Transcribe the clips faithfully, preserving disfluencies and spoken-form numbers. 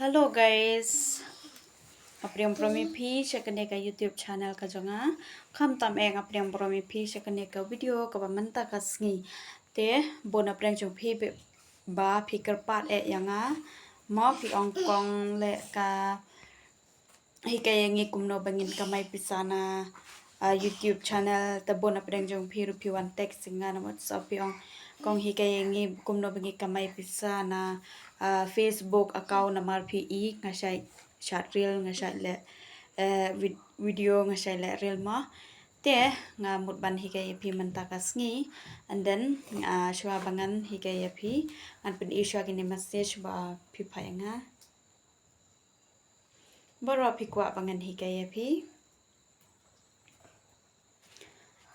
Hello guys. Nga pdiang burom ïa phi sha kane ka YouTube channel ka jong nga. Khamtam eh nga pdiang burom ïa phi sha kane ka video kaba mynta ka sngi. Te bun na pdeng jong phi ba phi kyrpad eh ïa nga. Mo phi ong kong leh ka hikai ïa ngi kumno ba ngin kamai pisa na, ah, YouTube channel, te bun na pdeng jong phi ruh phi wan text ïa nga namar sa phi ong kong hikai ïa ngi kumno ba ngi kamai pisa na, ah, Facebook account namar phi i nga shait shad reel, nga shait leh, eh, vid-, video, nga shait leh reel mo. Te nga mut ban hikai ïa phi mynta ka sngi, and then, ah, shuwa ba ngan hikai ïa phi, ngan pyni shuwa kine message ba phi phah ïa nga. Baroh phi kwah ba ngan hikai ïa phi.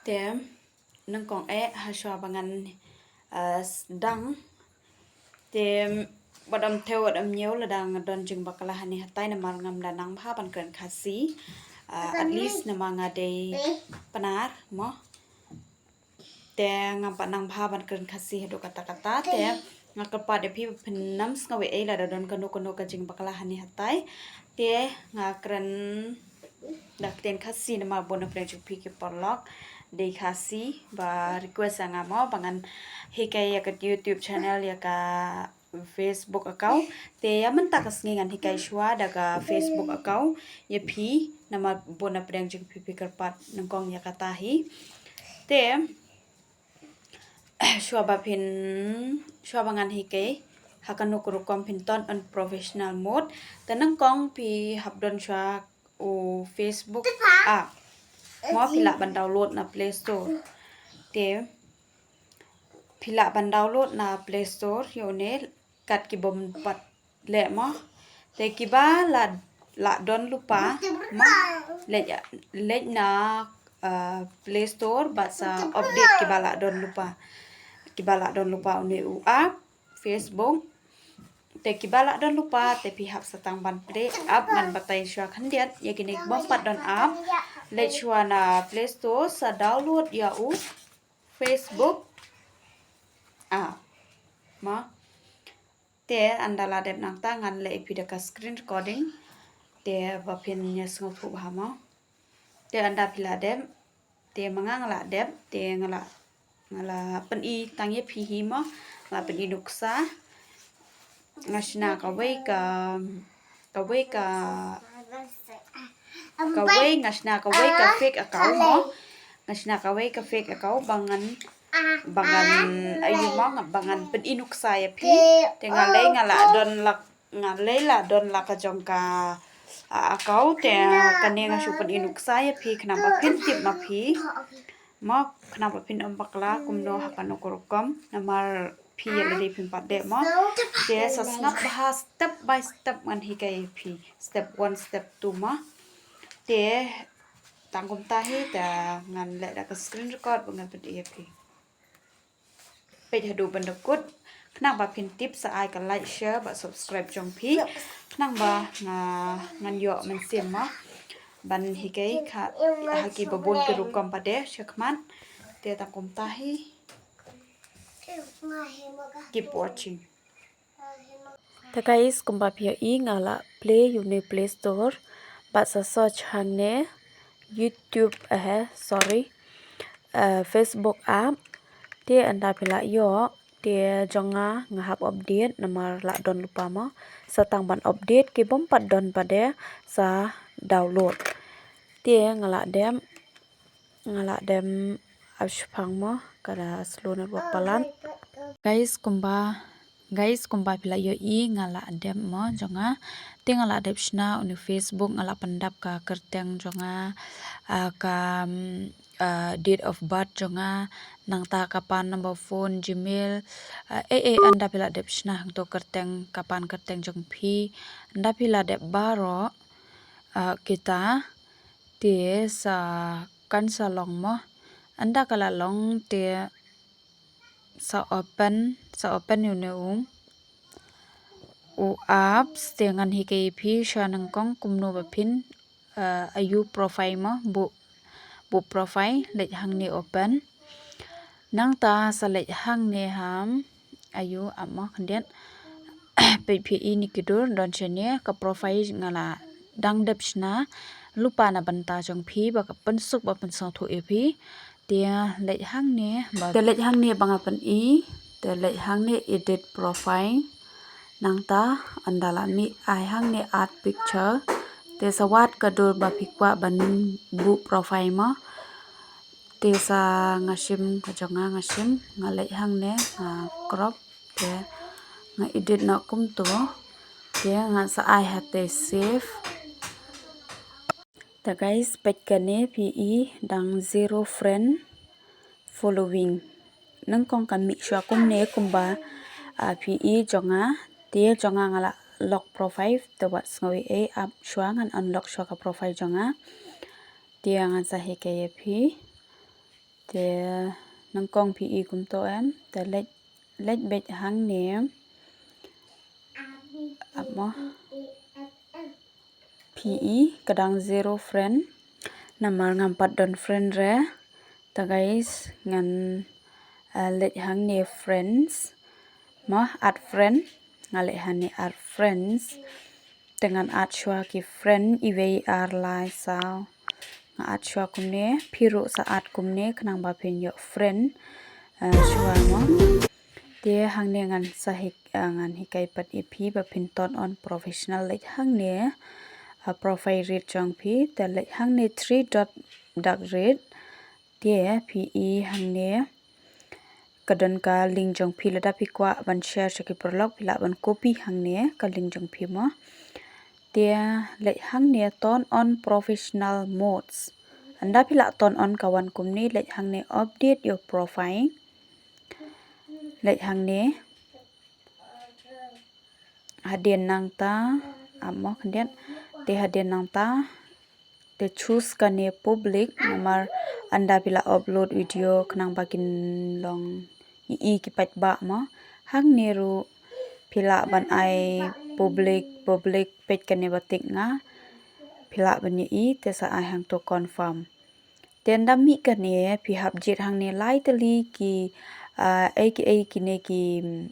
Te nyngkong eh ha shuwa ba ngan, ah, sdang. Te wat ym thew wat ym ñiew lada nga don jingbakla hangne hatai namar ngam da nang bha ban kren Khasi. Ah, at least namar nga dei Pnar mo. Te ngam pat nang bha ban kren Khasi haduh katta katta te nga kyrpad ïa phi ba phin nym sngew ei ei lada don kano kano ka jingbakla hangne hatai. Te nga kren da ktien Khasi namar bun na pdeng jong phi ki paralok dei Khasi ba request ïa nga mo ba ngan hikai ïa ka YouTube channel ïa ka Facebook account. Te ïa mynta ka sngi ngan hikai shuwa da ka Facebook account ïa phi namar bun na pdeng jong phi phi kyrpad nyngkong ïa kata hi. Te shuwa ba phin, shuwa ba ngan hikai ha kano ka rukom phin turn on professional mode. Te nyngkong phi hap don shuwa u Facebook app. Mo phi lah ban download na Play Store. Te phi lah ban download na Play Store ïa une kat ki bym pat leh mo. Te kiba la, la don lypa mo. Leit, leit na, ah, Play Store bad sa update kiba la don lypa. Kiba la don lypa une u app Facebook. Te kiba la don lypa te phi hap sa tang ban plie app, ngan batai shuwa khyndiat ïa kine ki bym pat don app. Leit shuwa na Play Store sa download ïa u Facebook app. Mo. Te ynda la dep nangta ngan leh ïa phi da ka screen recording. Te ba phin ïa sngewthuh bha mo. Te ynda phi la dep. Te ma nga nga la dep. Te nga la, nga la pyni tang ïa phi hi mo. Nga la pyni nuksa. Nga shna kawei ka, kawei ka, kawei nga shna kawei ka fake account mo. Nga shna kawei ka fake account ba ngan, ba ngan, ayu mo, ba ngan pyni nuksa ïa phi. Te nga lei nga la don la, nga lei la don la ka jong ka, ah, account te kane nga shu pyni nuksa ïa phi khnang ba phin tip ma phi. Mo khnang ba phin ym bakla kumno ha kano ka rukom namar phi ïa lade phin pat dep mo. Te sa sngap bha step by step ngan hikai ïa phi. Step one, step two mo. Te tang kumta hi te ngan leh da ka screen record ba ngan pyni ïa phi. Peit haduh ban da kut. Khnang ba phin tip sa ai ka like, share bad subscribe jong phi. Khnang ba nga, ngan ïoh mynsiem mo ban hikai ka ha kiba bun ki rukom pat de shakhmat. Te tang kumta hi. Keep watching. Te guys, kumba phi ïohi nga la plie ïa une Play Store bad sa search hangne YouTube, eh, sorry, eh, Facebook app. Te ynda phi la ïoh, te jong nga nga hap update namar la don lypa mo. Sa tang ban update ki bym pat don pat de sa download. Te nga la dep, nga la dep ap shipang mo, ka da slow network palat. Guys, kumba, guys, kumba phi la ïohi nga la dep mo jong nga. Te nga la dep shna une Facebook, nga la pyndap ka kyrteng jong nga, ah, ka, mm, ah, date of birth jong nga, nangta ka PAN number phone, Gmail, ah, eh, eh, ynda phi la dep shna hangto kyrteng, ka PAN kyrteng jong phi, ynda phi la dep baroh, ah, kita, te sa kan sa long mo. Ynda ka la long te sa open, sa open ïa une u, u apps te ngan hikai ïa phi sha nyngkong kumno ba phin, eh, ïa u profile mo, buh, buh profile, leit hangne open. Nangta sa leit hangne ha, ïa u app mo khyndiat. peit phi i ni ki dur don shane ka profile nga la dang dep shna lypa na bynta jong phi ba ka pynsuk ba pynsngewthuh ïa phi. Te leit hangne ba, te leit hangne ba nga pyn i, te leit hangne edit profile. Nangta ynda la mih ai hangne add picture. Te sa wad ka dur ba phi kwah ban buh profile mo. Te sa nga shim ka jong nga, nga shim, nga leit hangne, nga crop, te nga edit noh kumto. Te ngan sa ai ha te save. Te guys, peit kane phi i dang zero friend following. Nyngkong kan mih shuwa kumne kumba, ah, phi i jong nga, te jong nga nga la lock profile, te wat sngew ei ei ap shuwa ngan unlock shuwa ka profile jong nga. Te ngan sa hikai ïa phi. Te nyngkong phi i kumto em, te leit, leit beit hangne. Ap mo. Phi i ka dang zero friend. Namar ngam pat don friend re. Te guys, ngan, eh, leit hangne friends. Mo, add friend. Nga leit hangne add friends. Te ngan add shuwa ki friend iwei ar lai saw. Nga add shuwa kumne, phi ruh sa add kumne khnang ba phin ïoh friend, eh, shuwa mo. Te hangne ngan sa hik, eh, ngan hikai pat ïa phi ba phin turn on professional. Leit hangne, eh, profile rit jong phi, te leit hangne three dot dak rit. Te phi i hangne ka don ka link jong phi, lada phi kwah ban share sha ki paralok phi lah ban copy hangne ka link jong phi mo. Te leit hangne turn on professional modes. Ynda phi lah turn on ka wan kumne, leit hangne update your profile. Leit hangne. Hadien nangta, ap mo khyndiat, te hadien nangta, te choose kane public, namar ynda phi la upload video khnang ba kin long ïohi ki paidbah mo. Hangne ruh phi lah ban ai public, public peit kane ba tik nga. Phi lah ban ïohi, te sa ai hangto confirm. Te ynda mih kane phi hap jied hangne lai tylli ki, ah, ei ki ei kine ki, mm,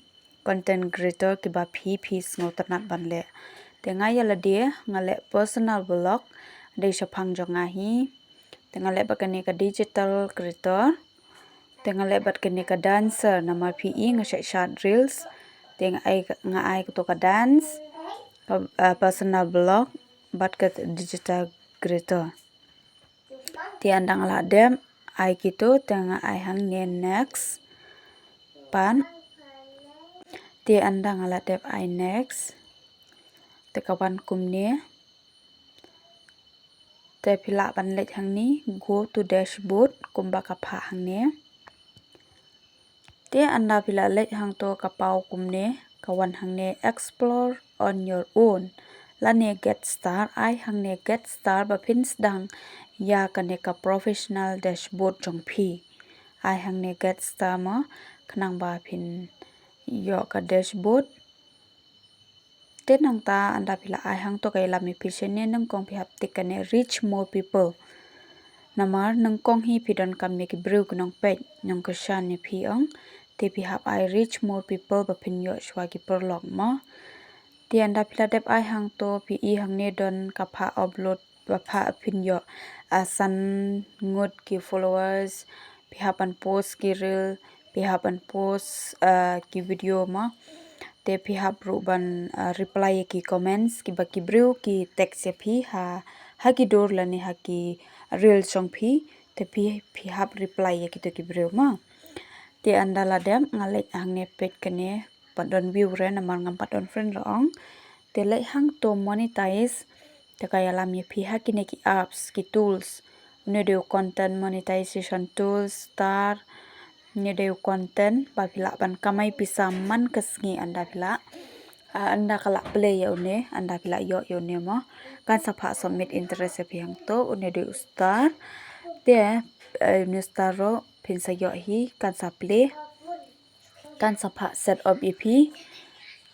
content creator kiba phi phi sngewtynnat ban leh. Te nga ïa lade nga leh personal vlog, dei shaphang jong nga hi. Te nga leh bad kane ka digital creator. Te nga leh bad kane ka dancer, namar phi i nga shait shad reels. Te nga ai, nga ai kato ka dance, ka, ah, personal vlog bad ka digital creator. Te ynda nga la dep ai kito, te nga ai hangne next. Pat. Te ynda nga la dep ai next, te ka wan kumne. Te phi lah ban leit hangne, go to dashboard, kumba ka phah hangne. Te ynda phi la leit hangto ka paw kumne, ka wan hangne explore on your own. Lane get star, ai hangne get star ba phin sdang ïa kane ka professional dashboard jong phi. Ai hangne get star mo, khnang ba phin ïoh ka dashboard. Te nangta ynda phi la ai hangto ka ïalam ïa phi shane, nyngkong phi hap tik kane reach more people. Namar nyngkong hi phi donkam ïa ki briew ki nongpeit, nongkyrshan ïa phi ong. Te phi hap ai reach more people ba phin ïoh shuwa ki paralok mo. Te ynda phi la dep ai hangto phi i hangne don ka phah upload ba phah phin ïoh, ah, san ngut ki followers, phi hap ban post ki reel, phi hap ban post, ah, ki video mo. Te phi hap ruh ban, ah, reply ïa ki comments kiba ki briew ki text ïa phi ha, ha ki dur lane ha ki reel jong phi. Te phi, phi hap reply ïa kito ki briew mo. Te ynda la dep nga leit hangne peit kane, pat don view re namar ngam pat don friend re ong. Te leit hangto monetize, te ka ïalam ïa phi ha kine ki apps, ki tools. Une dei u content monetization tools, star, une dei u content ba phi lah ban kamai pisa man ka sngi ynda phi lah. Ah, ynda ka lah play ïa une, ynda phi lah ïoh ïa une mo. Kan sa phah submit interest ïa phi hangto, une dei u star. Te, eh, une star ruh phin sa ïoh hi, kan sa play. Kan sa phah set up ïa phi.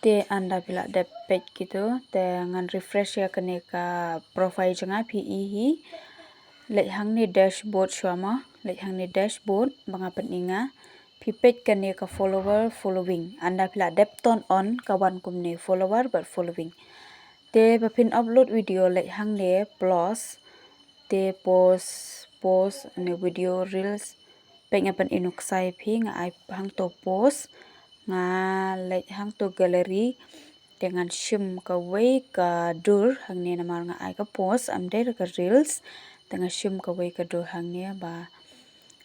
Te ynda phi lah dep peit kito, te ngan refresh ïa kane ka profile jong nga phi i hi. Leit hangne dashboard shuwa mo, leit hangne dashboard ba nga pyni nga. Phi peit kane ka follower following. Ynda phi la dep turn on ka wan kumne follower bad following. Te ba phin upload video leit hangne plus. Te post, post ne video reels. Peit nga pyni nuksa ïa phi nga ai hangto post. Nga leit hangto gallery. Te ngan shim kawei ka dur hangne namar nga ai ka post, ym dei re ka reels. Te nga shim kawei ka dur hangne ba,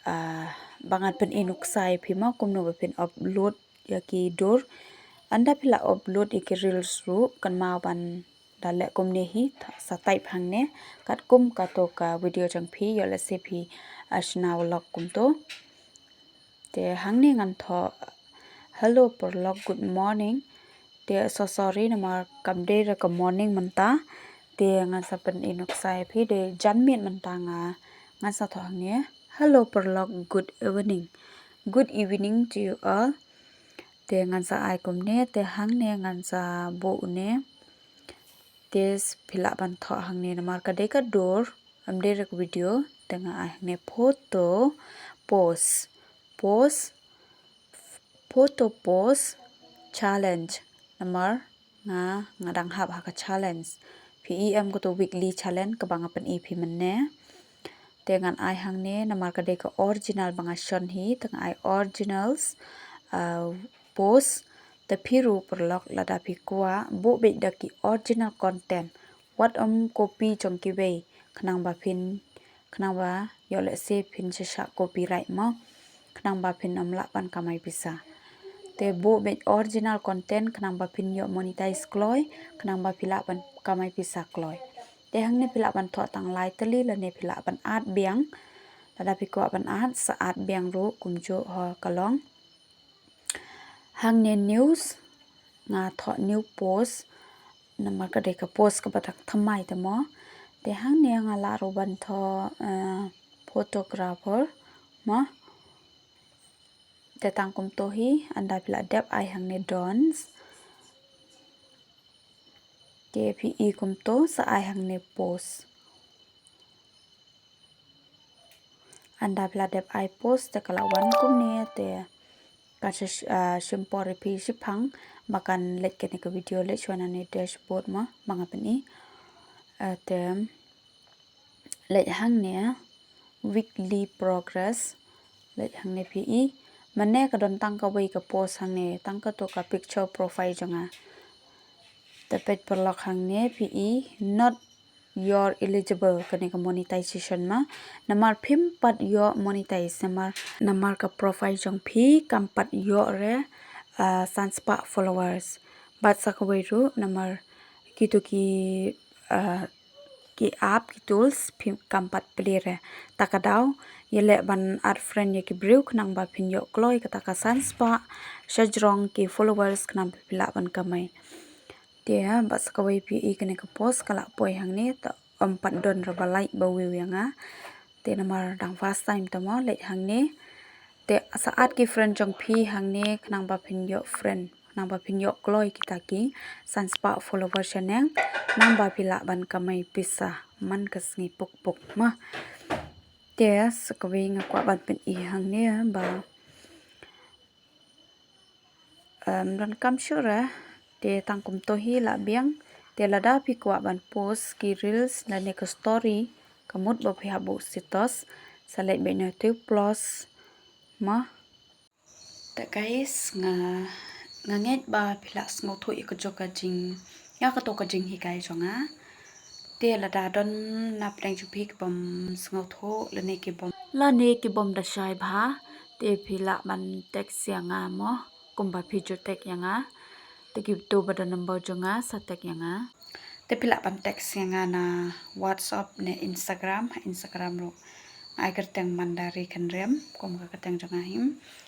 ah, ba ngan pyni nuksa ïa phi mo kumno ba phin upload ïa ki dur. Ynda phi la upload ïa ki reels ruh kynmaw ban da leh kumne hi, sa type hangne katkum kato ka video jong phi, ïoh lehse phi, ah, shna vlog kumto. Te hangne ngan thoh, "Hello paralok, good morning." Te so sorry namar kam dei re ka morning mynta. Te ngan sa pyni nuksa ïa phi, dei janmiet mynta nga, ngan sa thoh hangne, "Hello paralok, good evening, good evening to you all." Te ngan sa ai kumne, te hangne ngan sa buh une. Te phi lah ban thoh hangne namar ka dei ka dur, ym dei re ka video. Te nga ai hangne photo post, post, photo post challenge. Namar nga, nga dang hap ha ka challenge. Phi i em kato weekly challenge kaba nga pyni phi mynne. Te ngan ai hangne namar ka dei ka original ba nga shon hi, te nga ai originals, ah, post. Te phi ruh paralok lada phi kwah buh beit da ki original content. Wat ym copy jong kiwei khnang ba phin, khnang ba ïoh lehse phin shisha copyright mo. Khnang ba phin ym lah ban kamai pisa. Te buh beit original content khnang ba phin ïoh monetize kloi, khnang ba phi lah ban kamai pisa kloi. Te hangne phi lah ban thoh tang lai tylli lane phi lah ban add biang. Lada phi kwah ban add, sa add biang ruh kumjuh ho ka long. Hangne news, nga thoh new post, namar ka dei ka post kaba dang thymmai te mo. Te hangne nga lah ruh ban thoh, eh, photographer mo. Te tang kumto hi, ynda phi lah dep ai hangne done. Te phi i kumto sa ai hangne post. Ynda phi lah dep ai post te ka lah wan kumne te kan sa, ah, shim por ïa phi shiphang ba kan leit kane ka video leit shuwa na ne dashboard mo ba nga pyni. Ah, te leit hangne weekly progress. Leit hangne phi i. Mynne ka don tang kawei ka post hangne, tang kato ka picture profile jong nga. Te peit paralok hangne phi i, not yet eligible, kane ka monetization mo. Namar phim pat ïoh monetize, namar, namar ka profile jong phi kam pat ïoh re, ah, san spah followers. Bad sa kawei ruh, namar kito ki, ah, ki app, ki tools, phim, kam pat plie re. Ta ka daw, ïaleh ban add friend ïa ki briew khnang ba phin ïoh kloi kata ka san spah shajrong ki followers khnang ba phi lah ban kamai. Te bad sa kawei phi i kane ka post ka lah poi hangne, te ym pat don re ba like ba view ïa nga. Te namar dang first time te mo, leit hangne. Te sa add ki friend jong phi hangne khnang ba phin ïoh friend, khnang ba phin ïoh kloi kita ki san spah follower shaneng, khnang ba phi lah ban kamai pisa man ka sngi puk puk mo. Te sa kawei nga kwah ban pyni hangne ba, em, donkam shuh re. Te tang kumto hi lah biang. Te lada phi kwah ban post ki reels lane ka story, ka mut ba phi hap buh status, sa leit beit na tu plus mo. Te guys, nga, nga ngeit ba phi lah sngewthuh ïa ka jong ka jing, ïa kato ka jinghikai jong nga. Te lada don na pdeng jong phi ki bym sngewthuh lane ki bym, lane ki bym da shai bha, te phi lah ban text ïa nga mo, kumba phi ju text ïa nga. Te kito ba don number jong nga sa text ïa nga. Te phi lah ban text ïa nga na WhatsApp ne Instagram, ha Instagram ruh nga ai kyrteng Mandari Kynrem, kum ka kyrteng jong nga hi.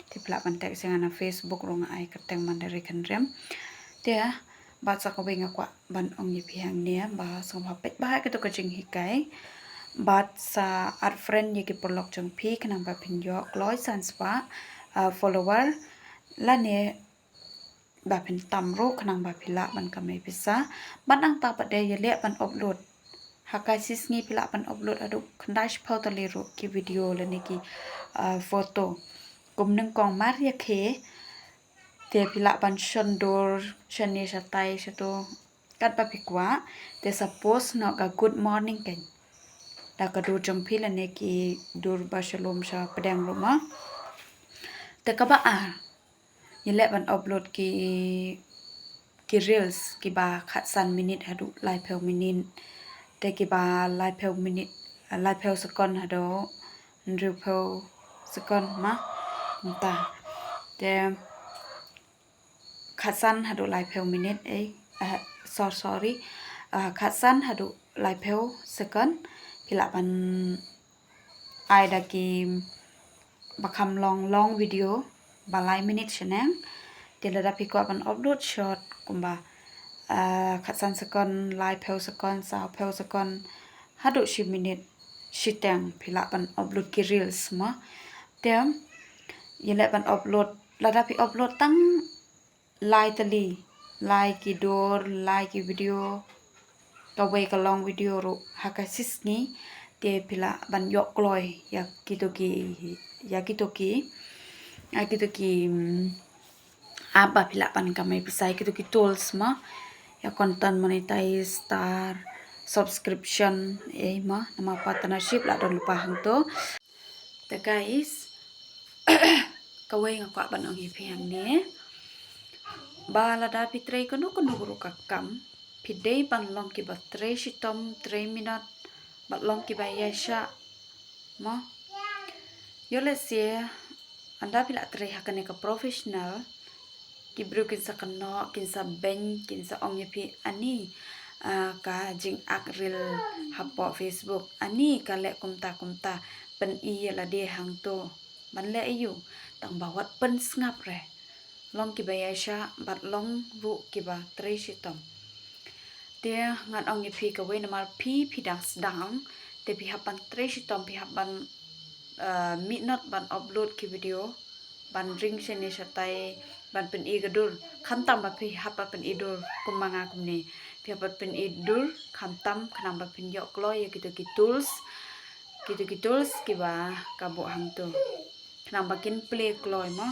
Te phi lah ban text ïa nga na Facebook ruh nga ai kyrteng Mandari Kynrem. Te bad sa kawei nga kwah ban ong ïa phi hangne ba sngewbha peit bha ïa kato ka jinghikai. Bad sa add friend ïa ki paralok jong phi khnang ba phin ïoh kloi san spah, ah, follower. Lane ba phin tam ruh khnang ba phi lah ban kamai pisa. Bad nangta pat de ïaleh ban upload. Ha ka shi sngi phi lah ban upload haduh khyndai shiphew tylli ruh ki video lane ki, ah, photo. Kum nyngkong mar ïa khie, te phi lah ban shon dur shane shatai shato katba phi kwah. Te sa post noh ka good morning kein da ka dur jong phi lane ki dur ba sha lum sha pdeng ruh ma. Te kaba ar, ïaleh ban upload ki ki reels kiba khatsan minit haduh laiphew minit. Te kiba laiphew minit, laiphew second haduh hynriewphew second ma. Mynta te khatsan haduh laiphew minit, eh, eh, sor-, sorry, ah, khatsan haduh laiphew second. Phi lah ban ai da ki ba kham long long video ba lai minit shaneng. Te lada phi kwah ban upload short kumba, ah, khatsan second, laiphew second, sawphew second haduh shi minit shiteng, phi lah ban upload ki reels ma. Te ïaleh ban upload, lada phi upload tang lai tylli, lai ki dur, lai ki video, kawei ka long video ruh ha ka shisngi, te phi lah ban ïoh kloi ïa kito ki, ïa kito ki, ïa kito ki, mm, app ba phi lah ban kamai pisa, ïa kito ki tools ma, ïa content monetize, star, subscription, eh ma, namar partnership lah don lypa hangto. Te guys, kawei nga kwah ban ong ïa phi hangne, ba lada phi trei kano kano ruh ka kam, phi dei ban long kiba trei shitom, trei minot, bad long kiba ïaishah mo. Ïoh lehse ynda phi lah trei ha kane ka professional, ki briew kin sa kynnoh, kin sa beiñ, kin sa ong ïa phi, ani, ah, ka jingak reel hapoh Facebook, ani ka leh kumta kumta, pyni ïa lade hangto. Ban leh aïu? Tang ba wat pynsngap re. Long kiba ïaishah bad long ruh kiba trei shitom. Te ngan ong ïa phi kawei, namar phi phi dang sdang, te phi hap ban trei shitom, phi hap ban, eh, minot ban upload ki video, ban ring shane shatai, ban pyni ka dur. Khamtam ba phi hap ban pyni dur kum ma nga kumne, phi hap ban pyni dur khamtam khnang ba phin ïoh kloi ïa kito ki tools, kito ki tools kiba ka buh hangto, khnang ba kin plie kloi mo.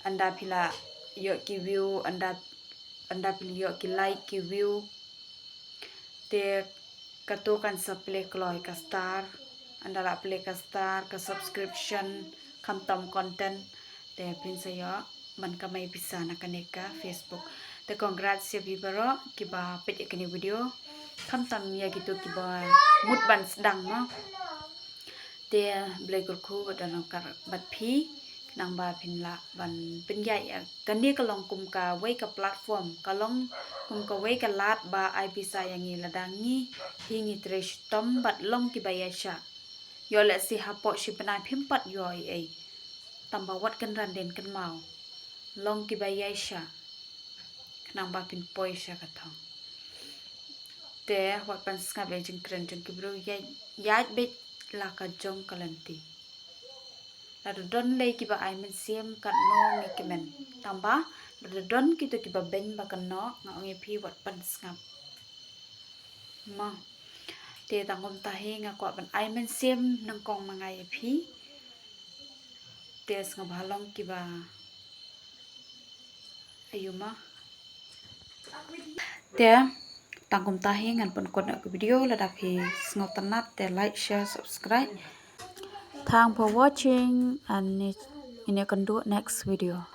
Ynda phi lah ïoh ki view, ynda, ynda phi ïoh ki like, ki view, te kato kan sa plie kloi ka star, ynda lah plie ka star, ka subscription, khamtam content, te phin sa ïoh ban kamai pisa na kane ka Facebook. Te congrats ïa phi baroh kiba peit ïa kane video, khamtam ïa kito kiba mut ban sdang mo. Te Blei kyrkhu bad don ryngkat bad phi, khnang ba phin lah ban pynïaid ïa kane, ka long kum kawei ka platform, ka long kum kawei ka lad ba ai pisa ïa ngi lada ngi, hi ngi trei shitom bad long kiba ïaishah. Ïoh lehse hapoh shi bnai phim pat ïoh ei ei, tang ba wat kynran dien kynmaw, long kiba ïaishah, khnang ba phin poi sha ka thong. Te wat pynsngap ïa jingkren jong ki briew, ïaid, ïaid beit la ka jong ka lynti. Lada don lei kiba ai mynsiem katno ngi kmen, tang ba lada don kito kiba beiñ ba kynnoh, nga ong ïa phi wat pynsngap mo. Te tang kumta hi nga kwah ban ai mynsiem nyngkong ma nga ïa phi. Te sngewbha long kiba aïu mo. Te tang kumta hi ngan pynkut ïa ka video, lada phi sngewtynnat te like, share, subscribe. Thanks for watching and ngin ïakynduh next video.